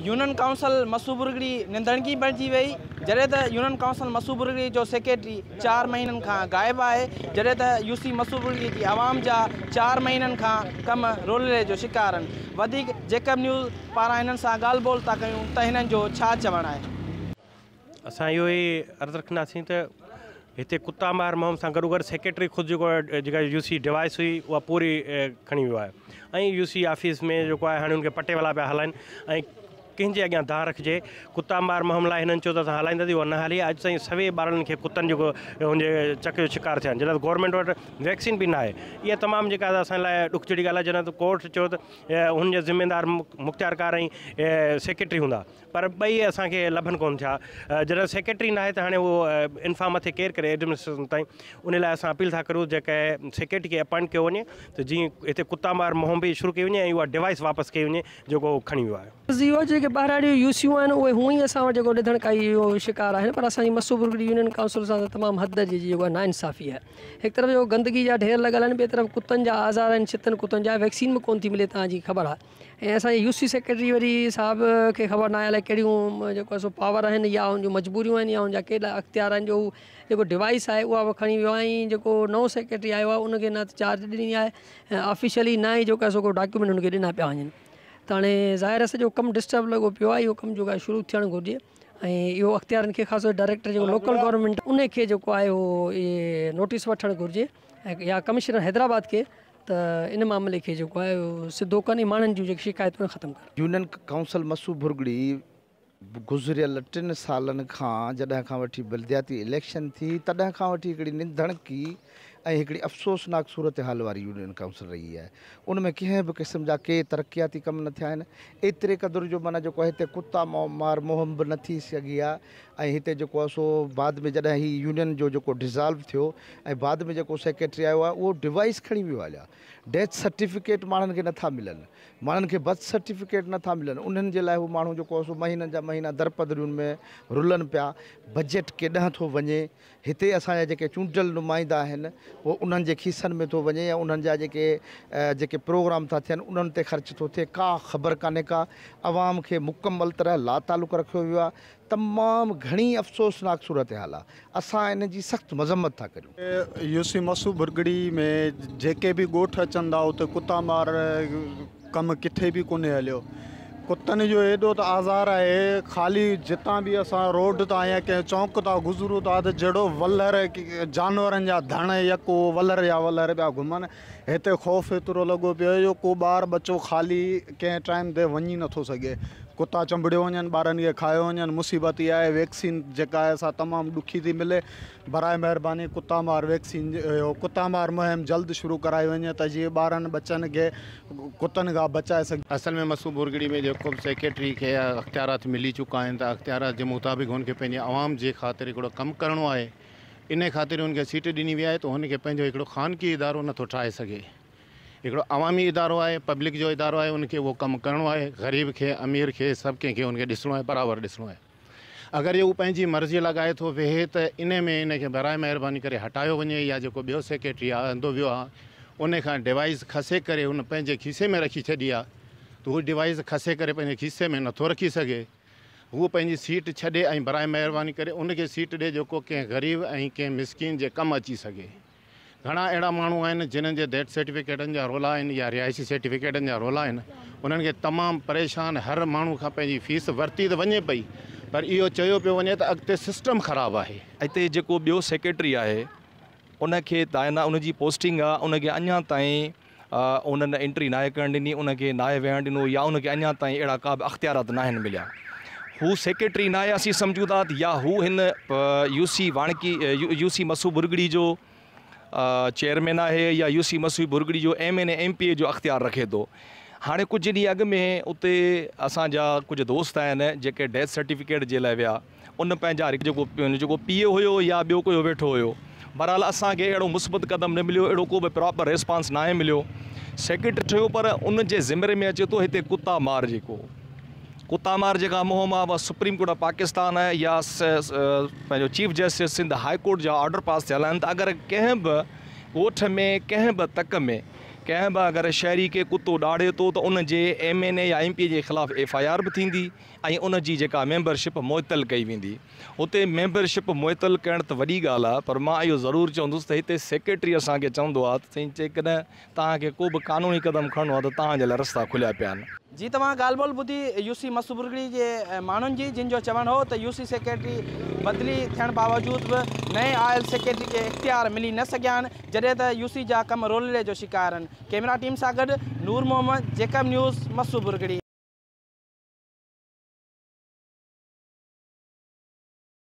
Union council Masu Bhurgri ننڌڻڪي بڻجي وئي، جڏهن ته يونين ڪائونسل مسو ڀرڳڙي جو سيڪريٽري 4 مهينن کان غائب آهي، جڏهن ته يو سي مسو ڀرڳڙي جي عوام جا 4 مهينن کان ڪم رولڙي جو شڪار آهن. وڌيڪ جيڪب نيوز پاران هنن سان ڳالهه ٻولهه ٿا ڪيون ته هنن جو ڇا چوڻ آهي. اسان اهو ئي عرض رکنداسين ته هتي ڪتا مار مهم سان گڏوگڏ سيڪريٽري خود جيڪو جيڪا يو سي ڊوائس هئي اها پوري کڻي ويو آهي ۽ يو سي آفيس ۾ جيڪو آهي هاڻي ان کي پٽيوالا پيا هلائن ۽ ڪنهن جي اڳيان دانهن رکجي. ڪتا مار مهم لاء هنن چيو ته اسان هلائينداسين اها نه هلي اڄ تائين سوين ٻارڙن کي ڪتن جيڪو هن جي چڪ جو شڪار ٿيا آهن جڏهن ته گورنمينٽ وٽ ويڪسين به نه آهي اها تمام جيڪا اسان لاء ڏک جهڙي ڳالهه آهي جڏهن ته ڪورٽ چيو ته هن جا ذميدار مختيارڪار ۽ سيڪريٽري هوندا پر ٻئي اسان کي لڀن ڪونه ٿيا. جڏهن سيڪريٽري ناهي ته هاڻي اهو انفارم مٿي ڪير ڪري ايڊمنسٽريشن تائين. ان لاء اسان اپيل ٿا ڪريون جيڪي سيڪريٽري کي اپائنٽ ڪيو وڃي ته جيئن هتي ڪتا مار مهم به شروع ڪئي وڃي ۽ اها ڊوائس واپس ڪئي وڃي جيڪو هو کڻي ويو آهي. اهو جيڪي ٻهراڙيون يو سيون آهن اهي هونئن ئي اسان وٽ جيڪو ڏڌڻڪائي جو شڪار آهن پر اسان جي مسو ڀرڳڙي يونين ڪائونسل سان ته تمام حد درجي جي جيڪو آهي ناانصافي آهي. هڪ طرف جيڪو گندگي جا ڍير لڳل آهن ٻئي طرف ڪتن جا آزار آهن ڇتن ڪتن جا ويڪسين به ڪونه ٿي ملي توهان جي خبر آهي. ۽ اسان جي يو سي سيڪريٽري وري صاحب کي خبر ناهي الائي ڪهڙيون جيڪو آهي سو پاور آهن يا ان جون مجبوريون آهن يا ان جا ڪهڙا اختيار آهن جو هو جيڪو ڊوائس آهي اها به کڻي ويو آهي ۽ جيڪو نئون سيڪريٽري آيو آهي ان کي نه ته چارج ڏني آهي آفيشلي نه ئي جيڪو آهي سو ڪو ڊاڪيومينٽ ان کي ڏنا پيا وڃن ته هاڻي ظاهر آهي سڄو ڪم ڊسٽرب لڳو پيو آهي اهو ڪم جيڪو آهي شروع ٿيڻ گهرجي ۽ اهو اختيارن کي خاص طور ڊائريڪٽر جيڪو لوڪل گورنمينٽ ان کي جيڪو آهي اهو اهي نوٽيس وٺڻ گهرجي ۽ يا ڪمشنر حيدرآباد کي ته ان معاملي کي جيڪو آهي اهو سڌو ڪن ۽ ماڻهن جون جيڪي شڪايتون آهن ختم ڪن. يونين ڪائونسل مسو ڀرڳڙي گذريل 3 سالن کان جڏهن کان وٺي بلدياتي اليڪشن ٿي تڏهن کان وٺي هڪڙي نڌڻڪي ۽ هڪڙي افسوسناڪ صورتحال واري يونين ڪائونسل رهي آهي ان ۾ ڪنهن به قسم جا ڪي ترقياتي ڪم نه ٿيا آهن ايتري قدر جو معنيٰ جيڪو آهي هتي ڪتا مار مهم به نه ٿي سگهي آهي ۽ هتي جيڪو آهي سو بعد ۾ جڏهن هي يونين جو جيڪو ڊزالو ٿيو ۽ بعد ۾ جيڪو سيڪريٽري آيو آهي اهو ڊوائس کڻي ويو هليا ڊيٿ سرٽيفڪيٽ ماڻهن کي نٿا ملن ماڻهن کي برٿ سرٽيفڪيٽ نٿا ملن انهن جي لاء هو ماڻهو جيڪو آهي سو مهينن جا مهينا درپدرين ۾ رلن پيا بجيٽ ڪيڏانهن ٿو وڃي هتي اسان جا جيڪي چونڊيل نمائندا آهن اهو انهن جي کيسن ۾ ٿو وڃي يا انهن جا جيڪي جيڪي پروگرام ٿا ٿين انهن تي خرچ ٿو ٿئي ڪا خبر ڪانهي ڪا عوام کي مڪمل طرح لاتعلق رکيو ويو آهي تمام گهڻي افسوسناڪ صورتحال آ اسان ان جي سخت مذمت ٿا ڪريون. يو سي مسو ڀرڳڙي ۾ جيڪي به ڳوٺ اچن ٿا اتي ڪتا مار ڪم ڪٿي به ڪونهي هليو ڪتن جو ايڏو ته آزار آهي خالي جتان به اسان روڊ تان يا ڪنهن چونڪ تان گذرون ٿا ته جهڙو ولر جانورن جا ڌڻ يڪو ولر جا ولر پيا گهمن هتي خوف ايترو لڳو پيو آهي جو ڪو ٻار ٻچو خالي ڪنهن ٽائيم تي وڃي نٿو سگهي ڪتا چنبڙيو وڃن ٻارن کي کايو وڃن مصيبت اها آهي ويڪسين جيڪا آهي سا تمام ڏکي ٿي ملي برائي مهرباني ڪتا مار ويڪسين اهو ڪتا مار مهم جلد شروع ڪرائي وڃي ته جيئن ٻارن ٻچن کي ڪتن کان بچائي سگهجي. اصل ۾ مسو ڀرڳڙي ۾ جيڪو به سيڪريٽري کي اختيارات ملي چڪا آهن ته اختيارات جي مطابق هن کي پنهنجي عوام جي خاطر هڪڙو ڪم ڪرڻو آهي انهي خاطر هن کي سيٽ ڏني وئي آهي ته هن کي پنهنجو هڪڙو خانگي ادارو نٿو ٺاهي سگهي هڪڙو عوامي ادارو آهي پبلڪ جو ادارو آهي ان کي اهو ڪم ڪرڻو آهي غريب کي امير کي سڀ ڪنهن کي ان کي ڏسڻو آهي برابر ڏسڻو آهي اگر هو پنهنجي مرضي لڳائي ٿو ويهي ته انهي ۾ ان کي برائي مهرباني ڪري هٽايو وڃي يا جيڪو ٻيو سيڪريٽري آندو ويو آهي ان کان ڊوائيس کسي ڪري هن پنهنجي کيسي ۾ رکي ڇڏي آهي ته هو ڊوائيس کسي ڪري پنهنجي کيسي ۾ نٿو رکي سگهي هو پنهنجي سيٽ ڇڏي ۽ براء مهرباني ڪري ان کي سيٽ ڏي جيڪو ڪنهن غريب ۽ ڪنهن مسڪين جي ڪم اچي سگهي. گهڻا اهڙا ماڻهو آهن جنهن جي ڊيٿ سرٽيفڪيٽن جا رولا آهن يا رهائشي سرٽيفڪيٽن جا رولا آهن انهن کي تمام پريشان هر ماڻهو کان پنهنجي فيس ورتي ته وڃي پئي پر اهو چيو پيو وڃي ته اڳتي سسٽم خراب آهي. هتي جيڪو ٻيو سيڪريٽري آهي ان کي تعينا ان جي پوسٽنگ آ ان کي اڃا تائين انهن انٽري ناهي ڪرڻ ڏني ان کي ناهي ويهڻ ڏنو يا ان کي اڃا تائين اهڙا ڪا به اختيارات ناهن مليا هو سيڪريٽري ناهي اسين سمجهون ٿا ته يا هو هن يو سي واڻڪي يو سي مسو ڀرڳڙي جو چيئرمين آهي يا يو سي مسو ڀرڳڙي جو M N A M P A جو اختيار رکي ٿو هاڻي ڪجهه ڏينهن اڳ ۾ اتي اسان جا ڪجهه دوست آهن جيڪي ڊيٿ سرٽيفڪيٽ جي لاء ويا ان پنهنجا جيڪو جيڪو پي اي هيو يا ٻيو ڪوئي ويٺو هيو بهرحال اسان کي اهڙو مثبت قدم نه مليو اهڙو ڪو به پراپر ريسپانس ناهي مليو سيڪريٽري ٺهيو پر ان جي ذمري ۾ اچي ٿو هتي ڪتا مار جيڪو ڪتا مار جيڪا مهم آهي اها سپريم ڪورٽ آف پاڪستان يا پنهنجو chief justice Sindh high court جا آرڊر پاس ٿيل آهن ته اگر ڪنهن به ڳوٺ ۾ ڪنهن به تڪ ۾ ڪنهن به اگر شهري کي ڪتو ڏاڙهي ٿو ته ان جي ايم اين اي يا ايم پي اي جي خلاف ايف I R به ٿيندي ۽ ان جي جيڪا ميمبرشپ معطل ڪئي ويندي. هتي ميمبرشپ معطل ڪرڻ ته وڏي ڳالهه آهي پر مان اهو ضرور چوندس ته هتي سيڪريٽري اسان کي چوندو آهي ته سائين جيڪڏهن توهان کي ڪو به قانوني قدم کڻڻو آهي ته توهان جي لاء رستا کليا پيا آهن. جي توهان ڳالهه ٻولهه ٻڌي يو سي مسوبرگڙي جي ماڻهن جي جن جو چوڻ هو ته يو سي سيڪريٽري بدلي ٿيڻ باوجود به نئين آيل سيڪريٽري کي اختيار ملي نه سگهيا آهن جڏهن ته يو سي جا ڪم رولڙي جو شڪار آهن ڪئميرا ٽيم سان گڏ نور محمد جيڪب نيوز مسوبرگڙي.